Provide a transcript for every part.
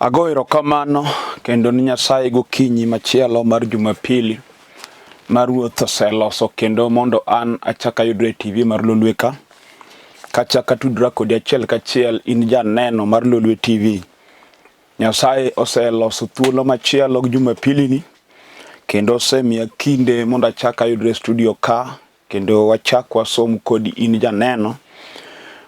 Ago erokamano kendo ni Nyasaye gokinyi machielo mar Jumapili ma Ruoth oseloso kendo mondo an achak ayudre e TV mar Lolwe ka. Kachak atudra kodi achiel kachiel in janeno mar Lolwe TV. Nyasaye oseloso thuolo machielo gi Jumapili ni kendo osemiya kinde mondo achak ayudre e studio ka kendo wachak wasom kodi in janeno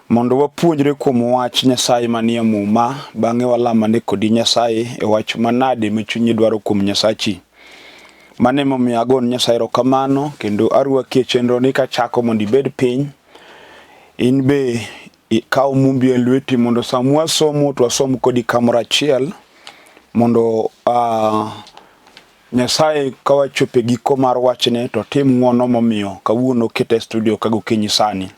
mondo wapuonjre kuom wach Nyasaye manie Muma, bang'e walamane kodi Nyasaye e wach manade ma chunyi dwaro kuom Nyasachi. Mano emomiyo agoni Nyasaye erokamano kendo arwaki e chenro ni kachako mondo ibed piny in be ikaw mumbi e lweti mondo sama wasomo to wasom kodi kamoro achiel mondo Nyasaye ka wachopo e giko mar wachne to tim ng'wono momiyo kawuono oketa e studio ka gokinyi sani.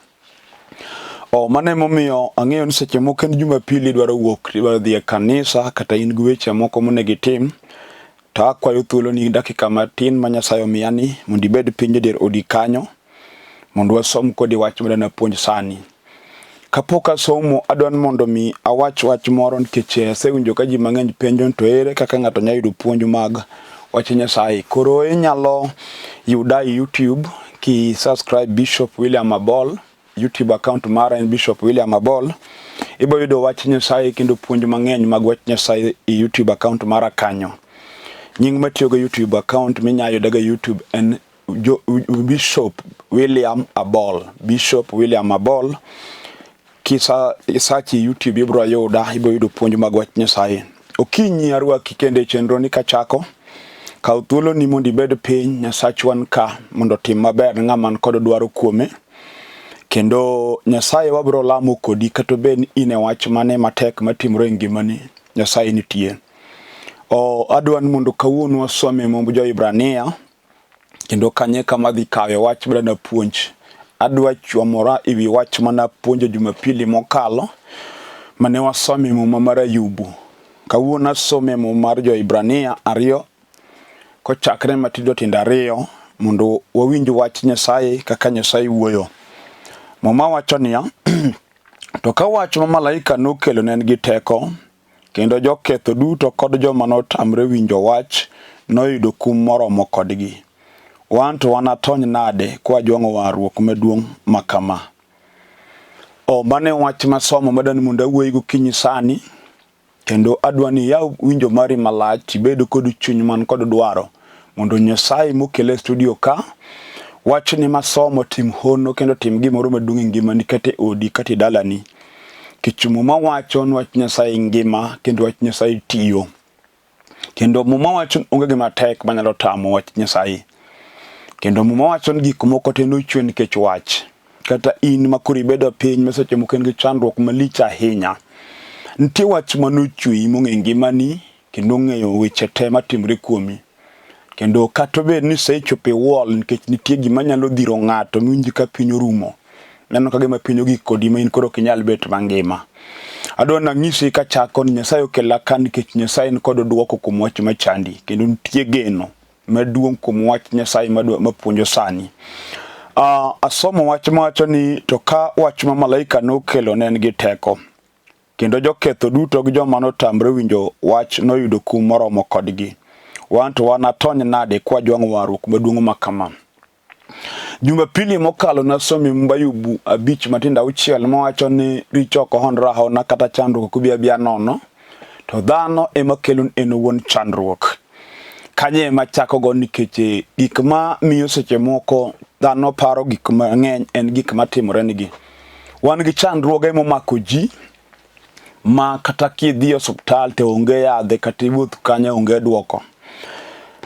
O, mano emomiyo ang'eyo ni seche moko en Jumapili idwaro wuok, idwaro dhi e kanisa kata in gi weche moko monego itim, to akwayo thuoloni dakika matin ma Nyasaye omiyani mondo ibed piny e dier odi kanyo mondo wasom kodi wach ma napuonj sani. Kapok asomo, adwa ni mondo mi awach wach moro nikech asewinjo ka ji mang'eny penjo ni to ere kaka ng'ato nyalo yudo puonj mag wach Nyasaye. Koro inyalo yuda e YouTube ki subscribe Bishop William Abol, YouTube account mara en Bishop William Abol. Ibo yudo wach Nyasaye kendo puonj mang'eny mag wach Nyasaye e YouTube account mara kanyo. Nying matiyogo e YouTube account minyalo yudago e YouTube en Jo, Bishop William Abol, Bishop William Abol kisa isachi YouTube ibro yuda, ibro yudo puonj mag wach Nyasaye. Okinyi arwaki kendo e chenro ni kachako. Kaw thuoloni mondo ibed piny, Nyasachwa ni ka mondo otim maber ne ng'ama ni kod dwaro kuome. Kendo Nyasaye wabro lamo kodi kata obed ni in e wach mane matek matimore e ngimani, Nyasaye nitie. O, adwa ni mondo kawuono wasom e Mumb Jo-Hibrania kendo kanye kama adhi kawe wach ma napuonj. Adwa chwamora e wi wach ma napuonjo Jumapili mokalo mane wasomo e Muma mar Ayubu. Kawuono asomo e Muma mar Jo-Hibrania ariyo kochakre matindo tindo ariyo mondo wawinj wach Nyasaye kaka Nyasaye wuoyo. Muma wacho niya, to ka wach ma malaika nokelo ne en gi teko, Kendo joketho duto kod joma notamre winjo wach noyudo kum moromo kodgi. Wan to wanatony nade kwajwang'o warruok maduong' ma kama? O, mano e wach masomo madwa ni mondo awuoyi gokinyi sani, kendo adwa ni iyaw winjo mari malach, ibed kod chuny man kod dwaro mondo Nyasaye mokele e studio ka wachni masomo tim hono kendo tim gimoro maduong' e ngimani kata e odi kata e dalani. Nikech Muma wacho ni wach Nyasaye ngima kendo wach Nyasaye tiyo. Kendo Muma wacho ni onge gima tek manyalo tamo wach Nyasaye. Kendo Muma wacho ni gik moko te nochwe nikech wach. Kata in ma koro ibedo piny ma seche moko in gi chandruok malich ahinya. Nitie wach manochweyi mong'e ngimani kendo ong'eyo weche te matimore kuomi. Kendo kata obed ni isechopo e wall nikech nitie gima nyalo dhiro ng'ato miwinj ka piny orumo. Neno ka gima piny ogik kodi ma in koro ok inyal bet mangima. Adwa nang'isi kachako ni Nyasaye okela ka nikech Nyasaye ni kod dwoko kuom wach machandi kendo nitie geno maduong' kuom wach Nyasaye mapuonjo sani. Asomo wach mawacho ni to ka wach ma malaika nokelo ne en gi teko. Kendo joketho duto gi joma notamre winjo wach noyudo kum moromo kodgi. Wan to wanatony nade kwajwang'o warruok maduong' ma kama? Jumapili mokalo nasomo e Mumba Ayubu 5:6 mawacho ni richo ok ohonre ahona kata chandruok ok obi abiya nono, to dhano ema kelo en owuon chandruok. Kanyo ema chakogo nikech gik ma miyo seche moko dhano paro gik mang'eny en gik matimore nigi. Wan gi chandruoge momako ji ma kata kidhi e osuptal to onge yadhe kata iwuoth kanyo onge duoko.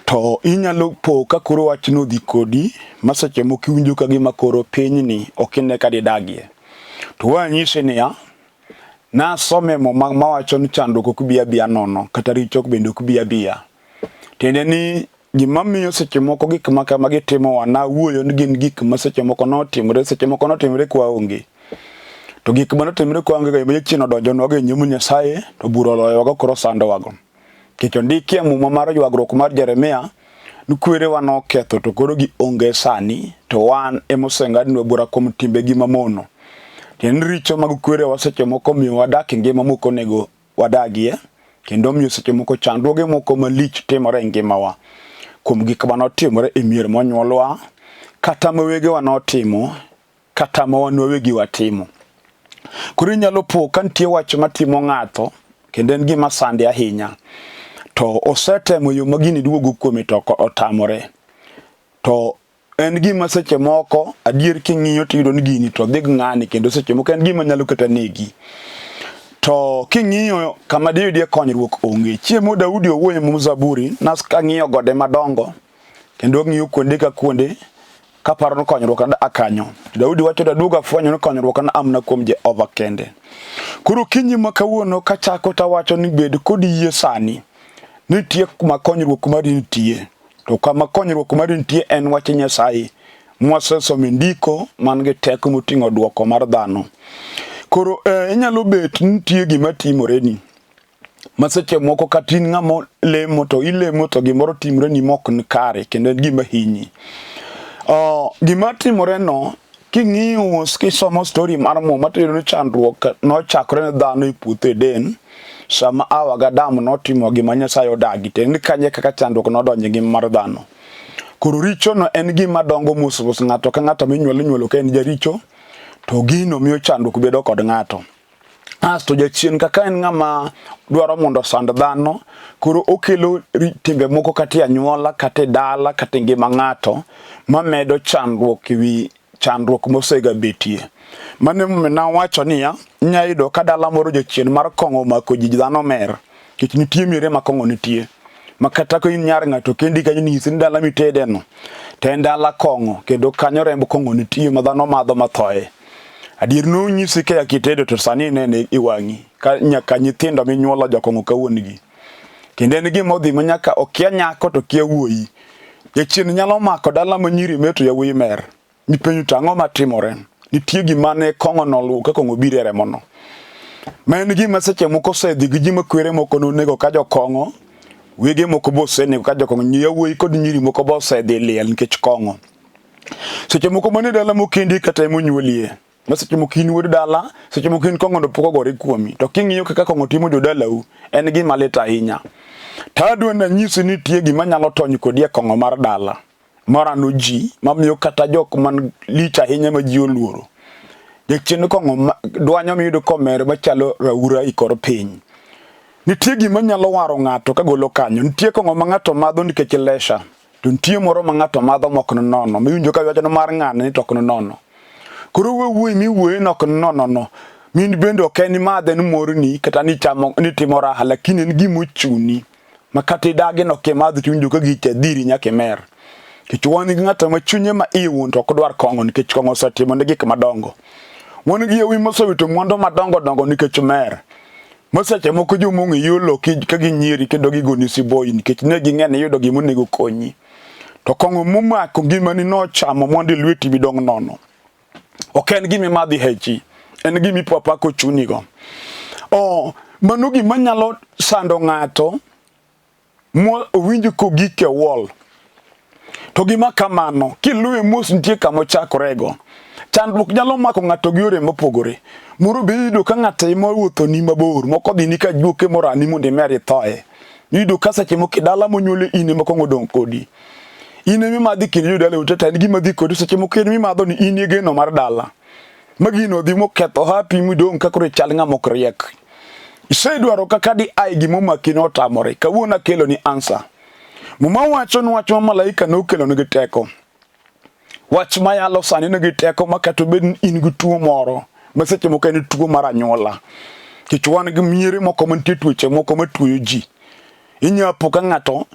To inyalo po ka koro wachno odhi kodi ma seche moko iwinjo ka gima koro pinyni ok ine ka didagie. To wanyisi niya, nasome muma mawacho ni chandruok ok bi abiya nono kata richo bende ok bi abiya. Tiende ni Gima miyo seche moko gik ma kamagi timowa nawuoyo ni gin gik ma seche moko notimore, seche moko notimore kwa onge. To gik ma notimore kwa onge go ema jachien odonjonwago e nyim Nyasaye to bura oloyowago koro sandowago. Nikech ondiki e muma mar ywagruok mar Jeremia ni kwerewa noketho to koro gionge sani to wan ema oseng'adnwa bura kuom timbegi mamono. Tiende ni richo mag kwerewa seche moko miyo wadak e ngima mok onego wadagie. Kendo omiyo seche moko chandruoge moko malich timore e ngimawa kuom gik ma notimore e mier monyuolwa, kata ma wegewa notimo, kata ma wan wawegi watimo. Koro inyalo po ka nitie wach matimo ng'ato kendo en gima sande ahinya to osetemo yo ma gini duogo kuome to otamore. To en gima seche moko adier king'iyo tiyudo ni gini to dhi gi ng'ani kendo seche moko en gima nyalo kata negi. To king'iyo kama diyudie konyruok onge. Chiemo Daudi owuoyo e Zaburi, nas kang'iyo gode madongo kendo ang'iyo kuonde ka kuonde kaparo ni konyruok na a kanyo. Daudi wacho ni aduogo afwenyo ni konyruok na amna kuom Jehova kende. Koro kinyi ma kawuono kachako tawacho ni bed kod yie sani. Nitie kuma konyruok mari nitie. To kama konyruok mari nitie en wach Nyasaye mwasesomo e ndiko man gi teko moting'o dwoko mar dhano. Koro eh, inyalo bet nitie gima timoreni ma seche moko kata in ng'ama lemo to ilemo to gimoro timoreni mok ni kare kendo en gima hinyi. Gima timoreno king'iyo mos kisomo story mar Muma to iyudo ni chandruok nochakore ne dhano e puoth Eden sama Hawa gi Adam notimo gima Nyasaye odagi to en kanye kaka chandruok nodonjo e ngima mar dhano. Koro richono en gima dongo mos mos ng'ato ka ng'ato minyuolo inyuolo ka en jaricho to gino miyo chandruok bedo kod ng'ato. Asto jachien kaka en ng'ama dwaro mondo osand dhano, koro okelo timbe moko kata e anyuola, kata e dala, kata e ngima ng'ato mamedo chandruok ewi chandruok mosegabetie. Mano emomiyo nawacho niya, inya yudo ka dala moro jachien mar kong'o omako ji dhano mer, nikech nitie miere ma kong'o nitie. Ma kata ka in nyar ng'ato kendi kanyo ninyisi ni dala mitedeno to en dala kong'o kendo kanyo remb kong'o nitie ma dhano madho ma thoye. Adier nonyisi ka kitedo to sani inene e wang'i ka nyaka nyithindo minyuolo jokong'o ka wuon-gi. Kendo en gima odhi ma nyaka okia nyako to okia wuoyi. Jachien nyalo mako dala ma nyiri mer to yawuoyi mer. Mipenjo to ang'o matimore? Nitie gima ne kong'o noluwo ka kong'o obiro e remono. Ma en gima seche moko osedhi gi ji ma kwere moko nonego ka jokong'o, wege moko be osenego ka jokong'o, yawuoyi kod nyiri moko be osedhi liel nikech kong'o. Seche moko mane dala mokendi kata emonyuolie. Ma seche moko in wuod dala, seche moko in kong'o to pok ogore kuomi. To king'iyo kaka kong'o timo jodalau, en gima lit ahinya. To adwa nanyisi ni nitie gima nyalo tony kodi e kong'o mar dala. Marano ji, mamiyo kata jok man lich ahinya ma ji oluoro. Jachien kong'o dwanyo miyudo komer machalo raura i kor piny. Nitie gima nyalo waro ng'ato kagolo kanyo. Nitie kong'o ma ng'ato madho nikech leisure. To nitie moro ma ng'ato madho mok nono, miwinjo ka iwacho ni mar ng'ane ni to ok nono. Koro we wuoyi miwuoye ni ok nono no, min bende ok en imadhe ni morni kata ni chamo ni timo raha, lakini en gima ochuni ma kata idagi no kimadho to iwinjo ka gicha dhiri nyaka imer. Nikech wan gi ng'ato ma chunye ma iye wuon to ok dwar kong'o nikech kong'o osetimo ne gik madongo. Wan gi yawuoyi mosewito mwandu madongo dongo nikech mer. Ma seche moko joma ong'eyi oloki ka ginyieri kendo gigoni siboi nikech ne ging'e ni iyudo gima onego konyi. To kong'o momako ngimani nochamo mondo ilweti midong' nono. Ok en gima imadhi hechi, en gima ipo apa kochunigo. Oh, mano gima nyalo sando ng'ato mo owinj kogik e wall. To gima kamano, kiluwe mos nitie kama ochakorego. Chandruok nyalo mako ng'ato gi yore mopogore. Moro be iyudo ka ng'ato ema owuothoni mabor, moko odhini ka juoke morani mondo imer ithoye. Iyudo ka seche moko e dala monyuole in ema kong'o odong' kodi. In ema imadhi kendo jodala ute to en gima dhi kodi seche moko in mimadho ni in e geno mar dala. Ma gino odhi moketho hapi midong' ka koro ichal ng'ama ok riek. Isedwaro kaka di ai gima omaki notamore. Kawuono akelo ni answer. Muma wacho ni wach ma malaika nokelo nigi teko. Wach ma yalo sani nigi teko ma kata obed ni in gi tuo moro ma seche moko en tuo mar anyuola. Nikech wan gi miere moko mantie tuoche moko matuoyo ji. Inya po ka ng'ato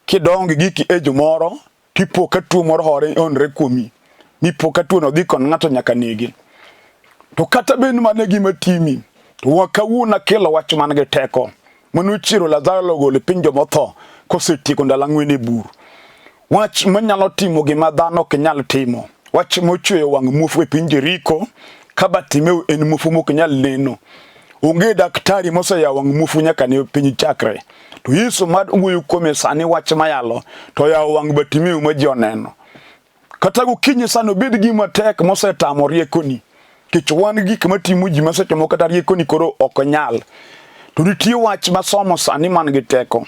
kidongo gi giki age moro tipo ka tuo moro hore onre kuomi mipo ka tuono dhi kon ng'ato nyaka nege. To kata bed ni mano e gima timi, to wa kawuono akelo wach man gi teko mane ochiero Lazaro ogolo e piny jomotho kosetieko ndalo ang'wen e bur. Wach manyalo timo gima dhano ok nyal timo. Wach mochweyo wang' muofu e piny Jeriko ka Bartimeo en muofu mok nyal neno. Onge daktari moseyawo wang' muofu nyaka ne piny chakre. To Yesu ma wuoyo kuome sani wach mayalo to oyawo wang' Bartimeo ma ji oneno. Kata gokinyi sani obed gima tek mosetamo riekoni. Nikech wan gik matimo ji ma seche moko kata riekoni koro ok nyal. To nitie wach masomo sani man gi teko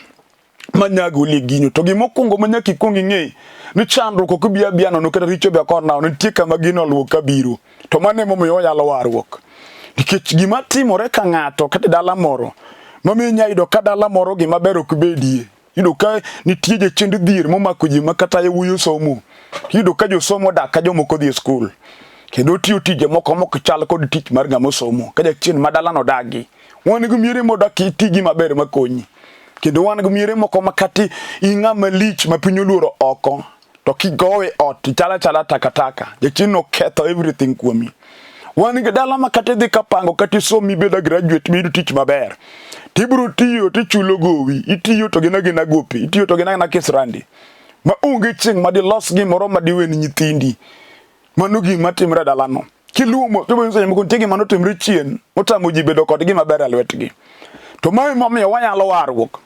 manyagoli e gino. To gima okwongo ma nyaka ikwong ing'e ni chandruok ok bi abiya nono kata richo be ok nono, nitie kama gino oluwo kabiro. To mano emomiyo wayalo warruok. Nikech gima timore ka ng'ato kata e dala moro mamiyo inya yudo ka dala moro gima ber ok bedie. Iyudo ka nitie jachiend dhier momako ji ma kata yawuoyi osomo. Iyudo ka josomo odak ka jomoko odhi e skul. Kendo otiyo tije moko mok chal kod tich mar ng'ama osomo. Ka jachien ma dalano dagi. Wan gi miere modak iti gima ber makonyi. Kendo wan gi miere moko ma kata in ng'ama lich ma piny oluoro oko to kigowe ot ichal achala takataka. Jachien oketho everything kuomi. Wan gi dala ma kata idhi kapango kata isom mibed a graduate miyud tich maber. Tibiro tiyo tichulo gowi, itiyo to gin agina gopi, itiyo to gin agina kisrandi. Ma onge chieng' ma dilos gimoro ma diweni nyithindi. Mano gima timre e dalano. Kiluwo mos to seche moko nitie gima notimre chien motamo ji bedo kod gima ber e lwetgi. To mae momiyo wanyalo warruok.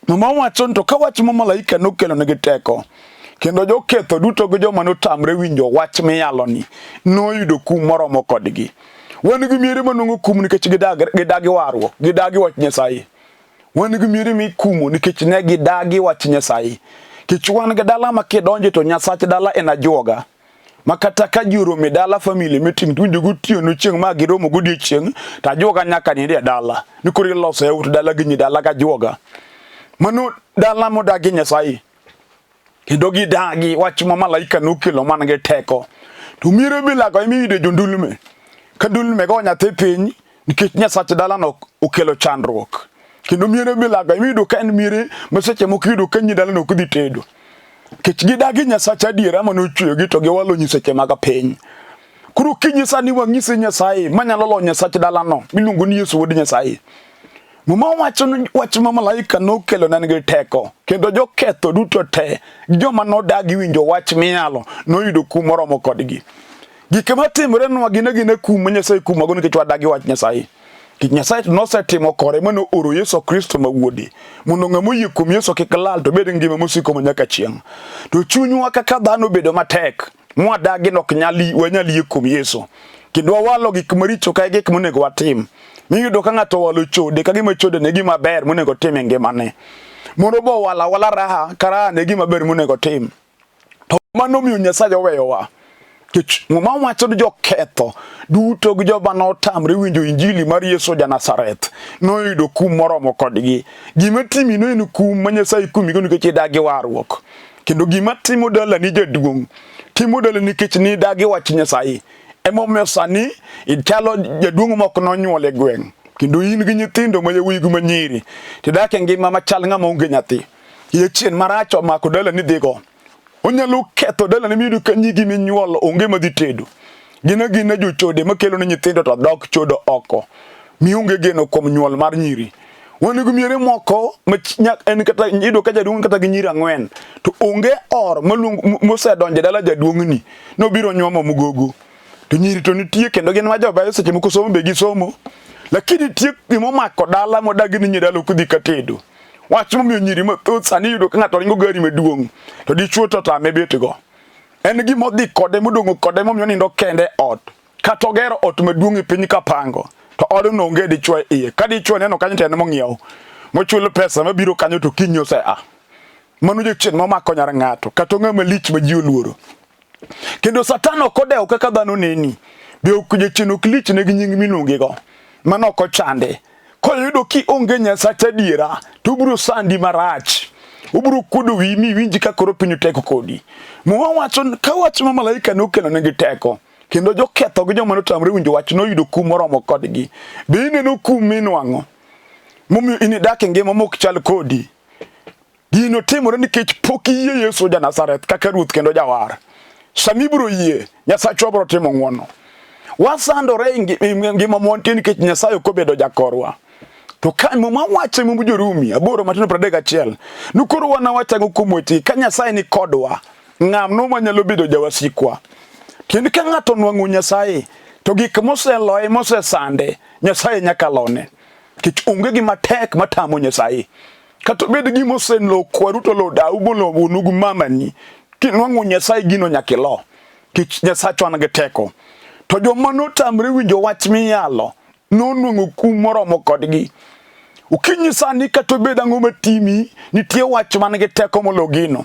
Muma wacho ni to ka wach ma malaika nokelo nigi teko, kendo joketho duto gi joma notamre winjo wach miyaloni noyudo kum moromo kodgi. Wan gi miere manwang'o kum nikech gidagi warruok, gidagi wach Nyasaye. Wan gi miere mikumo nikech ne gidagi wach Nyasaye. Nikech wan gi dala ma kidonje to Nyasach dala en ajuoga. Ma kata ka ji oromo e dala family meeting to winjo gotieno chieng' ma giromo godiochieng' to ajuoga nyaka nind e dala. Ni koro iloso yawuot dala gi nyi dala gajuoga. Mano dala modagi Nyasaye. Kendo gidagi wach ma malaika nokelo man gi teko. To miere bilago ema iyude jondulme. Ka ndulme go nyathi piny nikech Nyasach dalano okelo chandruok. Kendo miere milago ema iyudo ka en miere ma seche moko iyudo ka nyi dalano ok dhi tedo. Nikech gidagi Nyasach adiera mane ochweyogi to giwalo nyiseche mag piny. Koro kinyisa ni wang'ise Nyasaye manyalo loyo Nyasach dalano miluongo ni Yesu wuod Nyasaye. Muma wacho ni wach ma malaika nokelo ne nigi teko kendo joketho duto te gi joma nodagi winjo wach miyalo noyudo kum moromo kodgi. Gik matimore nwa gin agina kum ma Nyasaye kumago nikech wadagi wach Nyasaye. Nikech Nyasaye to nosetimo kore mane ooro Yesu Kristo ma wuode mondo ng'ama oyie kuom Yesu kik lal to obed gi ngima mosiko ma nyaka chieng'. To chunywa kaka dhano obedo matek mwadagi ni ok nyal wanyal yie kuom Yesu. Kendo wawalo gik maricho ka e gik monego watim. Miyudo ka ng'ato owalo chode ka gima chode ne gima ber monego otim e ngimane. Moro bo owalo awala raha ka raha ne gima ber monego otim. To mano omiyo Nyasaye oweyowa. Nikech Muma wacho ni joketho duto gi joma notamre winjo injili mar Yesu ja Nazareth noyudo kum moromo kodgi. Gima timino en kum ma Nyasaye kumigo nikech idagi warruok. Kendo gima timo dalani jaduong' timo dalani nikech nidagi wach Nyasaye. Emomiyo sani ichalo jaduong' mok nonyuol e gweng' kendo in gi nyithindo ma yawuoyi gi ma nyiri tidak e ngima machal ng'ama onge nyathi. Jachien marach omako dalani dhigo. Onyalo ketho dalani miyudo ka nyigi minyuolo onge madhi tedo. Gin agina jochode makelo ne nyithindo to dok chodo oko. Mionge geno kuom nyuol mar nyiri. Wan gi miere moko ma en kata iyudo ka jaduong' kata gi nyiri ang'wen to onge or mosedonjo e dala jaduong'ni nobiro nyuomo mugogo. To nyiri to nitie kendo gin ma jobeyo seche moko somo be gisomo. Lakini nitie gimomako dala modagi ni nyi dala ok dhi katedo. Wach momiyo nyiri mathoth sani iyudo ka ng'ato ringo gari maduong' to dichuo to tame betgo. En gima odhi kode modong'o kode momiyo onindo kende e ot. Kata ogero ot maduong' e piny kapango to odno onge dichuo e iye. Ka dichuo neno kanyo to en mong'iewo. Mochulo pesa mabiro kanyo to kiny osea. Mano jachien momako nyar ng'ato kata ng'ama lich ma ji oluoro. Kendo Satan ok odewo kaka dhano neni. Be ok jachien ok lich ne gi nying miluongego. Mano ok ochande. Koyudo kionge Nyasach adiera to obiro sandi marach. Obiro kuodo wiyi mi iwinj ka koro piny tek kodi. Muma wacho ka wach ma malaika nokelo negi teko kendo joketho gi joma notamre winjo wach noyudo kum moromo kodgi. Be ineno kum minwang'o momiyo in idak e ngima mok chal kodi? Gino timore nikech pok iyie Yesu ja Nazareth kaka Ruoth kendo Jawar. Sama ibiro yie, Nyasachwa biro timo ng'wono. Wasandore e ngima mwantie nikech Nyasaye ok obedo jakorwa. To ka Muma wacho e Mumb Jorumi 8:31 ni koro wan wach ang'o kuom wechegi ka Nyasaye ni kodwa, ng'ano manyalo bedo jawasikwa? Tiende ka ng'ato onwang'o Nyasaye, to gik moseloye mosesande, Nyasaye nyaka lone. Nikech onge gima tek matamo Nyasaye. Kata obed gima oselo kwaru to lo dau bolo wuonu gi mamani, kinwang'o Nyasaye gino nyaka ilo. Nikech Nyasachwa nigi teko. To joma notamre winjo wach miyalo, nonwang'o kum moromo kodgi. Okinyi sani kata obed ang'o matimi, nitie wach man gi teko molo gino.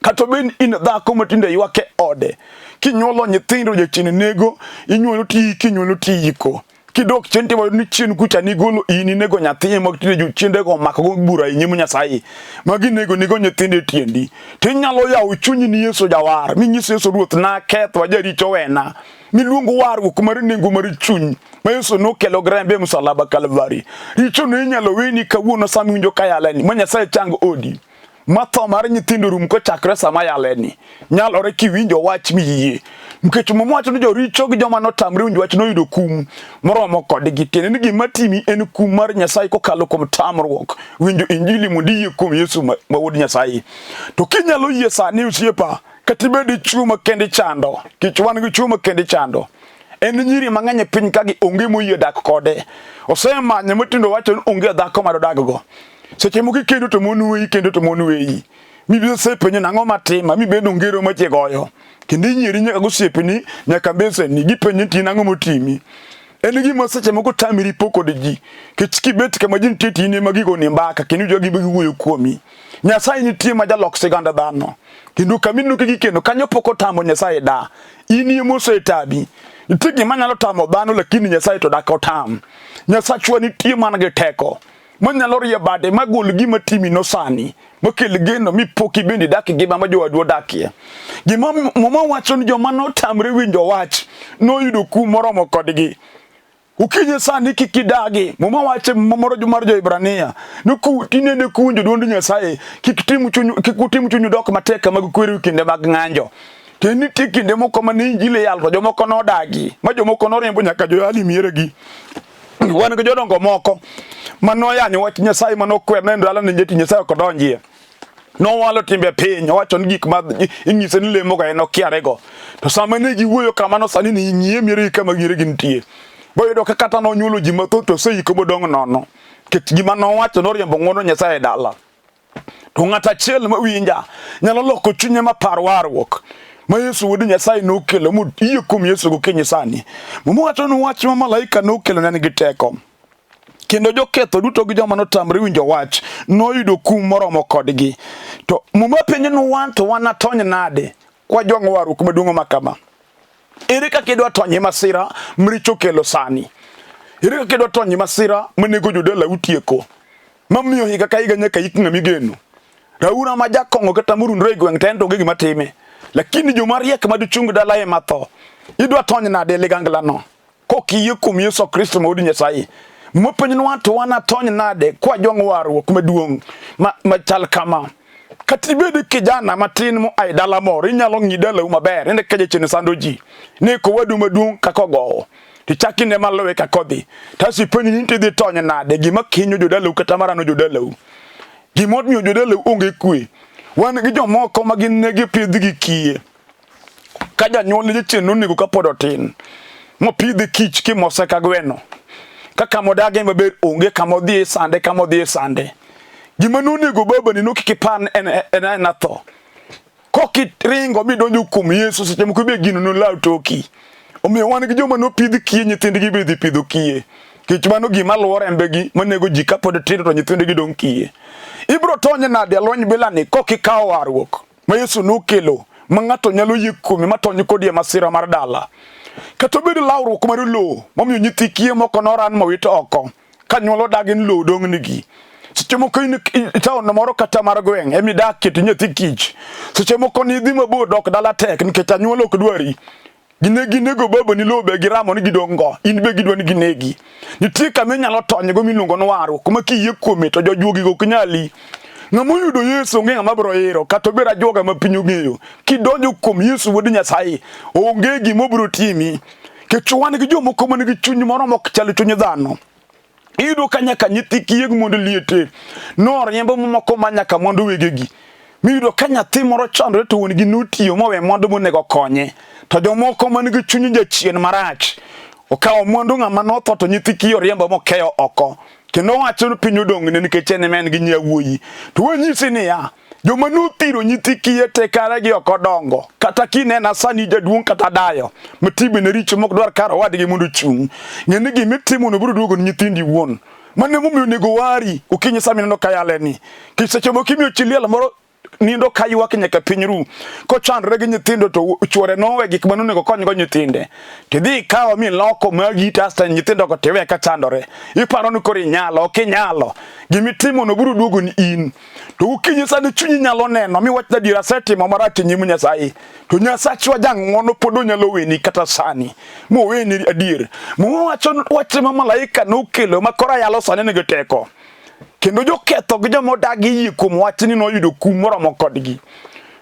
Kata obed in dhako ma tinde ywak e ode, kinyuolo nyithindo jachien nego, inyuolo tiyiko, inyuolo tiyiko. Kidok chien timo ni chien kucha nigolo in inego nyathi ema tinde jochiendego omakogo bura e nyim Nyasaye ma ginego nego nyithindo e tiendi. Tinyalo yawo chunyi ni Yesu jawar, minyis Yesu Ruoth naketho ajaricho wena. Miluongo warruok mar nengo mar chuny ma Yesu nokelo gi rembe e msalaba Kalvari. Richo no inyalo weni kawuono sama iwinjo ka yaleni, ma Nyasaye chang odi. Ma tho mar nyithindo rum kochakre sama yaleni. Nyalore kiwinjo wach miyie. Nikech Muma wacho ni joricho gi joma notamre winjo wach noyudo kum moromo kodgi. Tiende ni gima timi en kum mar Nyasaye kokalo kuom tamruok winjo Injili mondo iyie kuom Yesu ma Wuod Nyasaye. To kinyalo yie sani osiepa, kata ibed dichwo ma kendi chando, kech wan gi chwo ma kendi chando. En nyiri mang'eny e piny ka gi onge moyie dak kode. Osemanye matindo wacho ni onge dhako ma dodaggo. Seche moko ikendo to mon weyi, kendo to mon weyi. Mibiro sepenjo nang'o matima, mibedo ngero machi goyo. Kendo inyieri nyaka gosiepeni, nyaka mbeseni, gipenjo ni nang'o motimi. En gima seche moko tamiri po kod ji. Kech kibet kama ji nitie to in ema gigoni mbaka kendo jogi be giwuoyo kuomi. Nyasaye nitie ma jalok siganda dhano. Kendo kama ineno ka gikendo kanyo pok otamo Nyasaye da. In ema osetami. Nitie gima nyalo tamo dhano lakini Nyasaye to dak otam. Nyasachwa nitie man gi teko manyalo rie bade magol gima timino sani makel geno mi pok ibende idak e ngima ma jowadu odakie. Gima Muma wacho ni joma notamre winjo wach noyudo kum moromo kodgi. Okinyi sani kik idagi. Muma wacho moro mar jo-Hibrania ni tinende kuwinjo dwond Nyasaye kik tim chunyu kik utim chunyu dok matek mag kwereu kinde mag ng'anjo. Kendo nitie kinde moko mane injili yalo to jomoko nodagi ma jomoko noriembo nyaka joyali mieregi. Wan gi jodongo moko ma noyanyo wach Nyasaye ma nokwer ne ndalo ni jati Nyasaye ok odonjie. Nowalo timbe piny, owacho ni gik ma inyise ni lemoga en okiarego. To sama ne giwuoyo kamano sani ni ng'iye mieregi kama gieregi nitie. Boyudo ka kata nonyuolo ji mathoth to oseiko modong' nono. Nikech gima nowacho noriembo ng'wono Nyasaye e dala. To ng'at achiel mawinja nyalo loko chunye mapar warruok ma Yesu wuod Nyasaye nokelo moyie kuom Yesu gokinyi sani. Muma wacho ni wach ma malaika nokelo ne nigi teko. Kendo joketho duto gi joma notamre winjo wach noyudo kum moromo kodgi. To Muma penjo ni wan to wanatony nade kwajwang'o warruok maduong' ma kama? Ere kaka idwa tony e masira mricho kelo sani? Ere kaka idwa tony e masira manego jodalau tieko? Mamiyo higa ka higa nyaka ik ng'ama igeno. Raura ma jakong'o kata morundre e gweng' to en to onge gima time. Lakini joma riek ma dichung dala ema tho. Idwa tony nade e liganglano? Kok iyie kuom Yesu Kristo ma Wuod Nyasaye. Mopenjnwa to wanatony nade kwajwang'o warruok maduong' machal kama? Kata ibed kijana matin moa e dala moro, inyalo ng'i dalau maber, ine ka jachien sando ji. Ne kowadu maduong' kaka ogowo. Tichak ine maluwe kaka odhi. To ipenji ni tidhi tony nade gima kinyo jodalau kata marano jodalau. Gima omiyo jodalau onge kwe. Wan gi jomoko ma gin ne gipidh gi kiye. Ka janyuol ne jachien nonego kapod otin. Mopidhe kich kimose ka gweno. Ka kama odage maber onge kama odhi sande kama odhi sande. Gima nonego babani no kik ipar en en en tho. Kok iringo midonjo kuom Yesu seche moko be gino nolaw toki. Omiyo wan gi joma nopidh kiye nyithindgi be dhi pidho kiye. Kech mano gima luwo rembegi manego ji kapod tindo to nyithindgi dong' kiye. Ibro tony nade e lweny bilani kok ikawo warruok ma Yesu nokelo ma ng'ato nyalo yie kuome ma tony kodi e masira mar dala. Kata obed lawruok mar lowo momiyo nyithi kiye moko noran mowit oko. Ka nyuol odagi ni lowo dong' nigi. Seche moko in e taon moro kata mar gweng' ema idakie to nyathi kich. Seche moko nidhi mabor dok dala tek nikech anyuola ok dwari. Gine ginego babani lowo be giramo ni gidong' go, in be gidwa ni ginegi. Nitie kama inyalo tonygo miluongo ni warruok ma kiyie kuome to jojuogigo ok nyali. Ng'ama oyudo Yesu onge ng'ama biro iro kata obed ajuoga ma piny ong'eyo. Kidonjo kuom Yesu wuod Nyasaye, onge gima obiro timi. Nikech wan gi jomoko man gi chuny moro mok chal chuny dhano. Iyudo ka nyaka nyithi kiye gi mond liete noriembo moko ma nyaka mwandu wegegi. Miyudo ka nyathi moro chandore to wuon gi notiyo mowe mwandu monego konye. To jomoko man gi chuny jachien marach okawo mwandu ng'ama notho to nyithi kiye oriembo mokeyo oko. Kendo owacho ni piny odong'ne nikech en ema en gi nyawuoyi. To wanyisi niya, Joma nothiro nyithi kiye te kare gi ok odongo. Kata kinena sani jaduong' kata dayo, ma timbene richo mok dwar kar owadgi mondo ochung'. Ng'e ni gima itimono biro duogo ni nyithindi wuon. Mano emomiyo onego wari okinyi sama ineno ka yale ni. Nikech seche moko imiyo chi liel moro nindo ka ywak nyaka piny ru. Kochandore gi nyithindo to chuore nowe gik mane onego konygo nyithinde. Tidhi ikawo mi loko magi asto nyithindo go tiwe ka chandore. Iparo ni koro inyalo, ok inyalo. Gimitimo no biro duogo ni in. To gokinyi sani chunyi nyalo neno mi wach adiera asetimo marach e nyim Nyasaye. To Nyasachwa jang'wono pod onyalo weni kata sani. Moweni adier. Muma wacho wach ma malaika nokelo ma koro ayalo sani nigi teko. Kendo joketho gi joma odagi yie kuom wachni noyudo kum moromo kodgi.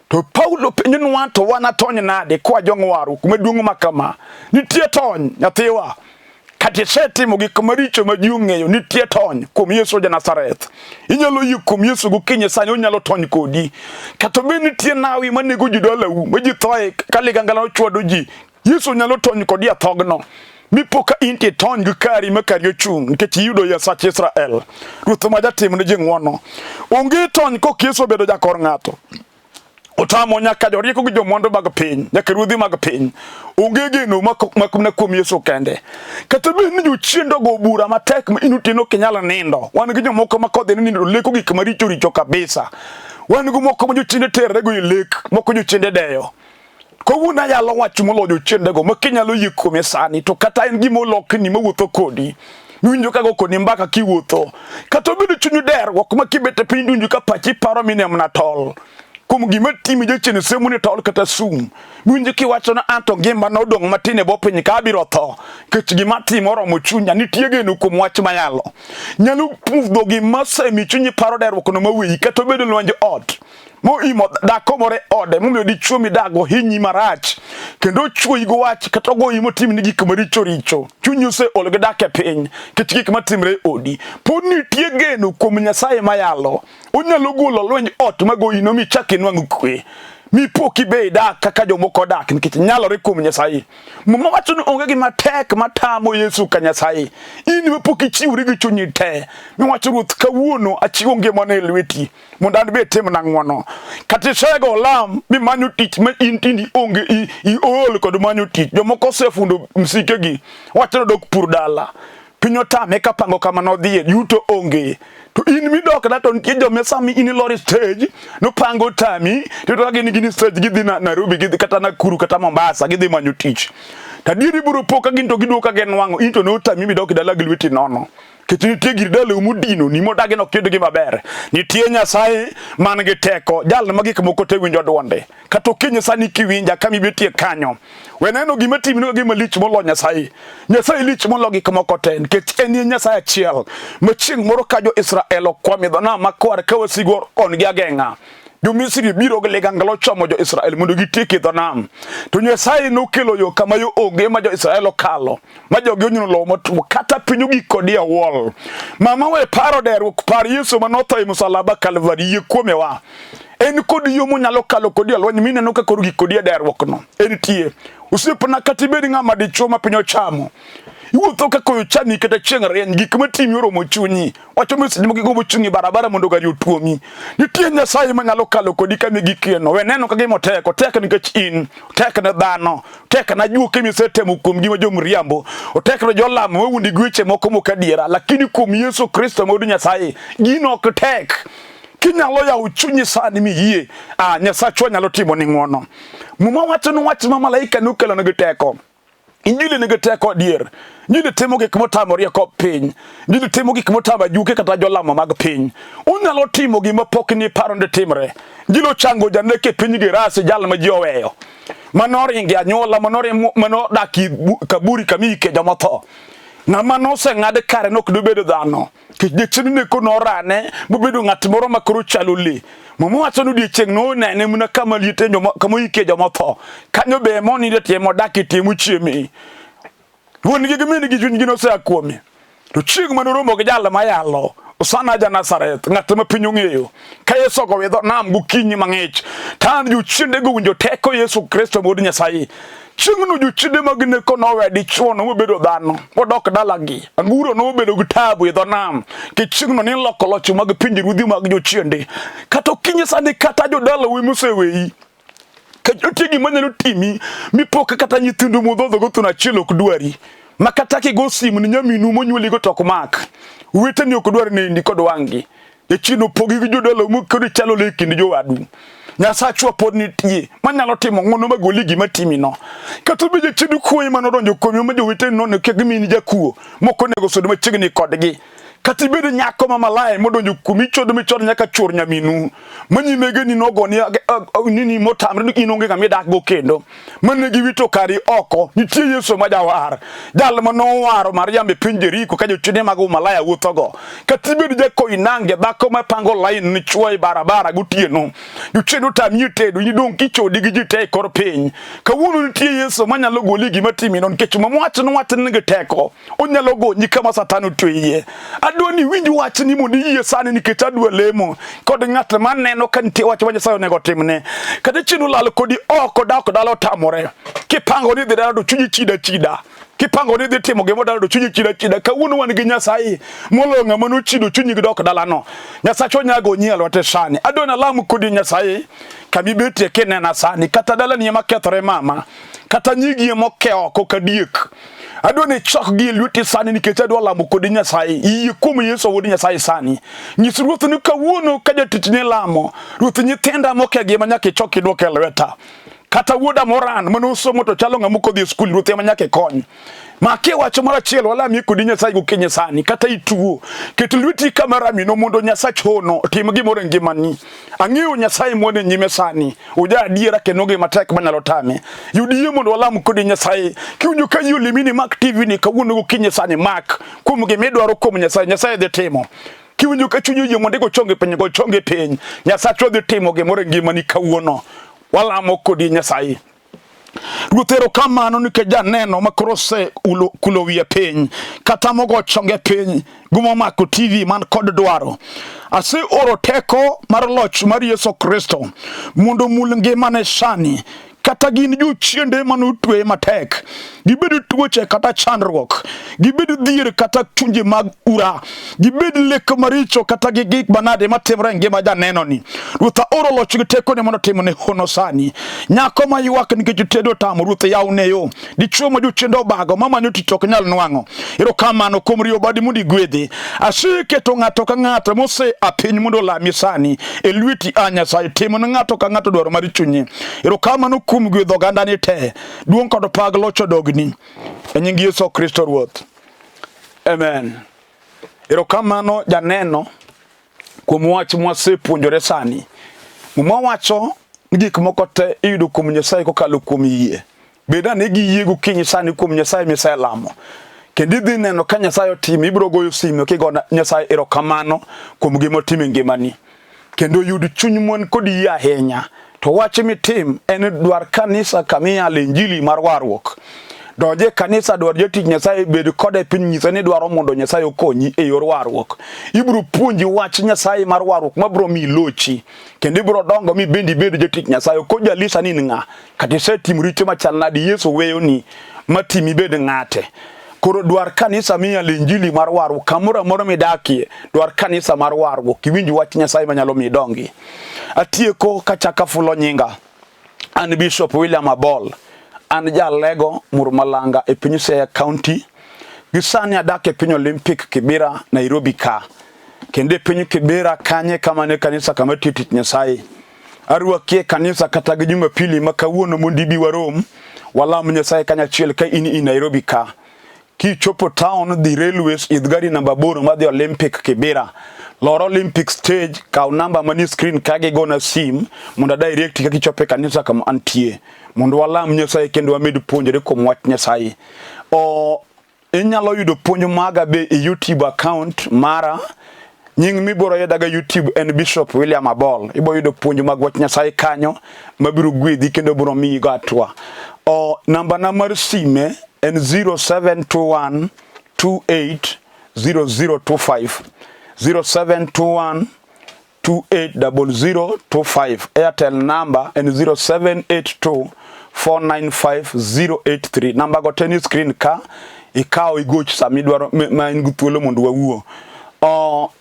To Paulo penjonwa to wan atony nade kwa jong'waru kuma duong' ma kama? Nitie tony nyathiwa. Kata isetimo gik maricho ma ji ong'eyo, nitie tony kuom Yesu ja Nazareth. Inyalo yie kuom Yesu gokinyi sani onyalo tony kodi. Kata bed nitie nawi manego ji dalau, ma ji thoe ka ligangla ochwado ji, Yesu nyalo tony kodi e thogno. Mipo ka in to itony gi kari ma kari ochung' nikech iyudo Nyasach Israel. Ruoth ma jatim ne ji ng'wono. Onge tony kok Yesu obedo jakor ng'ato. Otamo nyaka jorieko gi jomwandu mag piny, nyaka ruodhi mag piny. Onge geno mak mana kuom Yesu kende. Kata bed ni jochiende ogo bura matek ma in otieno ok inyal nindo. Wan gi jomoko ma kodhi ni nindo leko gik maricho richo kabisa. Wan gi moko ma jochiende terre go e lek, moko jochiende deyo. Kawuono ayalo wach moloyo jochiendego ma kinyalo yie kuome sani to kata en gima olokni mawuotho kodi miwinjo ka go kodi mbaka kiwuotho kata obedo chunyi derruok ma kibet e piny dunjo ka pachi paro mine mana tol kuom gima timi jachien semo ni tol kata sum miwinjo kiwacho ni anto ngima nodong' matin e bwo piny ka abiro tho nikech gima timo oromo chunya nitie geno kuom wach mayalo nyalo pudho gima osemi chunyi paro derruok no maweyi kata obedo lwenj ot moimo dhako moro e ode momiyo dichwo midago hinyi marach kendo ochuoyi gi wach kata ogoyi motimni gik maricho richo chunyi oseol gi dak e piny nikech gik matimre e odi pod nitie geno kuom Nyasaye mayalo onyalo golo lwenj ot magoyi no michak inwang' kwe mipo kibe idak kaka jomoko odak nikech nyalore kuom Nyasaye. Muma wacho ni onge gima tek matamo Yesu ka Nyasaye. In mapok ichiwori gi chunyi te miwacho Ruoth kawuono achiwo ngimana e lweti mondo an be itimna ng'wono. Kata isego olam mimanyo tich ma in tindi onge iol kod manyo tich. Jomoko osefundo msikegi wacho ni odok pur dala. Piny otame ka pango kama nodhiye yuto onge. To in midok da to nitie joma sami in ilor e stage nopango tami to ka gin gin stage gidhi na Nairobi gidhi kata Nakuru kata Mombasa gidhi manyo tich. To adieri ibiro po ka gin to giduogo ka ginwang'o in to notami midok dala gi lweti nono. Nikech nitie gir dalau modino ni modagi nok yud gima ber. Nitie Nyasaye man gi teko, jal ma gik moko te winjo dwonde. Kata okinyi sani kiwinja kama ibetie kanyo. We neno gima timni gima lich molo Nyasaye. Nyasaye lich molo gik moko te nikech en e Nyasaye achiel ma chieng' moro ka jo-Israel okwamo e dho nam makwar ka wasigu on gi ageng'a. Jo-Misri biro gi ligangla ochomo jo-Israel mondo gitieki e dho nam. To Nyasaye nokelo yo kama yo onge ma jo-Israel okalo. Ma jogi onyono lowo motwo kata piny ogik kodi awol. Mama we paro derruok par Yesu ma notho e musalaba Kalvari yie kuome wa. En kod yo monyalo kalo kodi e lweny mineno ka koro gik kodi e derruok no. En tie. Osiepna kata ibed ng'ama dichuo ma piny ochamo. Iwuotho ka koyo chami kata chieng' rieny gik matimi oromo chunyi. Wacho message moko igombo chung' e barabara mondo gari otuomi. Nitie Nyasaye manyalo kalo kodi kama igikieno. We neno ka gima otek, otek nikech in, otek ne dhano, otek na ajuoke misetemo kuom gima jomriambo, otek ne jolamo mawuondi gi weche moko mok adiera, lakini kuom Yesu Kristo ma Wuod Nyasaye, gino ok tek. Kinyalo yawo chunyi sani miyie, ah, Nyasachwa nyalo timo ni ng'wono. Muma wacho ni wach ma malaika nokelo nigi teko. Injili nigi teko adier. Injili timo gik motamo rieko piny. Injili timo gik motamo ajuke kata jolamo mag piny. Unyalo timo gima pok ni paro ni timre. Injili ochango janek e piny Gerasi, jal ma ji oweyo. Mano ringe anyuola, mano dak kaburi kama iike joma otho. Ng'ama noseng'ad kare nok dobedo dhano. Nikech jachien neko norane mobedo ng'at moro ma koro chalo le. Muma wacho ni odiechieng' nonene mana kama liete joma kama oikie joma otho. Kanyo be ema oninde tie modak tie mochieme. Wuon-gi gi min-gi chunygi nosea kuome. To chieng' mane oromo gi jal mayalo, Hosana ja Nazareth, ng'at ma piny ong'eyo. Ka Yesu ogowo e dho nam gokinyi mang'ich, to an jochiendego winjo teko Yesu Kristo Wuod Nyasaye. Chieng'no jochiende mag neko nowe dichwono mobedo dhano, modok dalagi. Anguro nobedo gi taabu e dho nam, nikech chieng'no niloko loch mag pinjeruodhi mag jochiende. Kata okinyi sani kata jodalau moseweyi, nitie gima nyalo timi mipo ka kata nyithindu mudhodho go thuno achiel ok dwari. Ma kata kigo simu ni nyaminu monyuoligo to ok mak. Weteni ok dwar nendi kod wang'gi. Jachien opogi gi jodalau mokoni chalo le kind jowadu. Nyasachwa pod nitie manyalo timo ng'wono magoli gima timino. Kata obedo jachien kuoye mane odonjo kuomi ma joweteni noneno ka gima in jakuo mok onego sud machiegni kodgi. Kata ibed nyako ma malaya modonjo kuomi ichodo michod nyaka chuor nyaminu ma nyimegeni nogoni nini motamre ni in onge ng'ama idakgo kendo mane giwito kari oko. Nitie Yesu ma jawar, jal ma nowaro Mariam e piny Jeriko ka jochiende mag umalaya wuothogo. Kata ibed jakoinange, dhako ma pango lain ni chwo e barabara gotieno, jochiende otami e tedo, in idong' kichodi gi ji te e kor piny. Kawuono nitie Yesu manyalo goli gima timino nikech Muma wacho ni wachne nigi teko. Onyalo gonyi kama Satan otweyiye. Adwa ni iwinj wachni mondo iyie sani nikech adwa lemo kod ng'at ma neno ka nitie wach ma Nyasaye onego otimne. Kata chieng' olal kodi oko dak dala otamore. Kipango ni idhi dala to chunyi chida chida. Kipango ni idhi timo gimoro dala to chunyi chida chida. Kawuono wan gi Nyasaye moloyo ng'ama nochido chunyi gi dok dalano. Nyasachwa nya gonyi e lwete sani. Adwa ni alam kodi Nyasaye kama ibetie kinena sani. Kata dalani ema kethore mama. Kata nyigi ema oke oko ka diek. Adwa ni ichokgi e lweti sani nikech adwa lamo kodi Nyasaye. Yie kuom Yesu wuod Nyasaye sani. Nyis Ruoth ni kawuono ka jatichni lamo, Ruoth nyithinda mokegi ema nyaka ichok idwok e lweta. Kata wuoda moran mane osomo to chalo ng'ama ok odhi e skul, Ruoth ema nyaka ikony. Makie wach moro achiel walamie kodi Nyasaye gokinyi sani, kata ituo, ket lweti kama ramino mondo Nyasach hono otim gimoro e ngimani. Ang'eyo Nyasaye mwane nyime sani, oja adiera kendo onge matek manyalo tame. Yud yie mondo walam kodi Nyasaye. Kiwinjo ka yie olimi ni mak TV ni kawuono gokinyi sani mak kuom gima idwaro kuom Nyasaye, Nyasaye dhi timo. Kiwinjo ka chunyi oyie mondo igo chonge piny, go chonge piny. Nyasachwa dhi timo gimoro e ngimani kawuono. Walamo kodi Nyasaye. Ruoth erokamano nikech janeno ma koro osekulo wiye piny kata mogo chonge piny gumomako TV man kod dwaro. Aseoro teko mar loch mar Yesu Kristo mondo omul ngimane sani kata gin jochiende mane otweye matek, gibed tuoche kata chandruok, gibed dhier kata chunje mag ura, gibed lek maricho kata gi gik manade matimore e ngima janenoni. Ruoth aoro loch gi tekone mondo otimne hono sani. Nyako ma ywak nikech tedo otamo, Ruoth yawne yo. Dichuo ma jochiende obago mamanyo tich ok nyal nwang'o. Erokamano kuom riyo badi mondo igwedhi. Aseketo ng'ato ka ng'ato mose a piny mondo olami sani e lweti a Nyasaye. Timo ne ng'ato ka ng'ato dwaro mar chunye. Erokamano kuom gwedho ogandani te. Duong' kod pak loch odogni. E nying Yesu Kristo Ruoth. Amen. Erokamano janeno kuom wach mwasepuonjore sani. Muma wacho ni gik moko te iyudo kuom Nyasaye kokalo kuom yie. Bed ane gi yie gokinyi sani kuom Nyasaye miselamo. Kendo idhi neno ka Nyasaye otimo, ibiro goyo simu kigo Nyasaye erokamano kuom gima otimo e ngimani. Kendo yud chuny mon kod yie ahinya. To wach mitim en dwar kanisa kama iyalo injili mar warruok. Donj e kanisa, dwar jatich Nyasaye, bed kode piny, nyise ni dwaro mondo Nyasaye okonyi e yor warruok. Ibiro puonji wach Nyasaye mar warruok mabiro miyi lochi. Kendo ibiro dongo mi bende ibed jatich Nyasaye. Ok ojalisa ni in ng'a. Kata isetimo richo machal nadi, Yesu weyoni matimi ibed ng'ate. Koro dwar kanisa miyalo injili mar warruok kamoro amora midakie, dwar kanisa mar warruok, iwinj wach Nyasaye manyalo miyi idongi. Atieko kachako afulo nyinga. An Bishop William Abol. An jalego Murmalanga e piny Siaya County. Gi sani adak e piny Olympic Kibera, Nairobi ka. Kendo e piny Kibera kanye kama ne kanisa kama tiyo tich Nyasaye. Arwaki e kanisa kata gi Jumapili ma kawuono mondo ibi warom walam Nyasaye kanyachiel ka in i Nairobi ka. Kichopo town dhi railways idh gari namba 8 madhi Olympic Kibera. Lor Olympic stage kaw namba manie screen ka gigona sim mondo a direct kaka ichopo e kanisa kama antie mondo walam Nyasaye kendo wamed puonjore kuom wach Nyasaye. O Inyalo yudo puonj maga be e YouTube account mara. Nying mibiro yudago e YouTube en Bishop William Abol. Ibiro yudo puonj mag wach Nyasaye kanyo mabiro gwedhi kendo biro miyi go atwa. O namba na mar sime en 0721 28 0025 0721 280025 Airtel number en 0782 495083 namba go te ni screen ka ikaw igoch sama idwaro ma in gi thuolo mondo wawuo. O,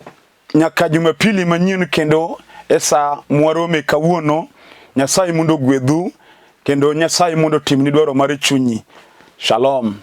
nyaka Jumapili manyien kendo e saa mwarome kawuono. Nyasaye mondo ogwedhu kendo Nyasaye mondo otimni dwaro mar chunyi. Shalom.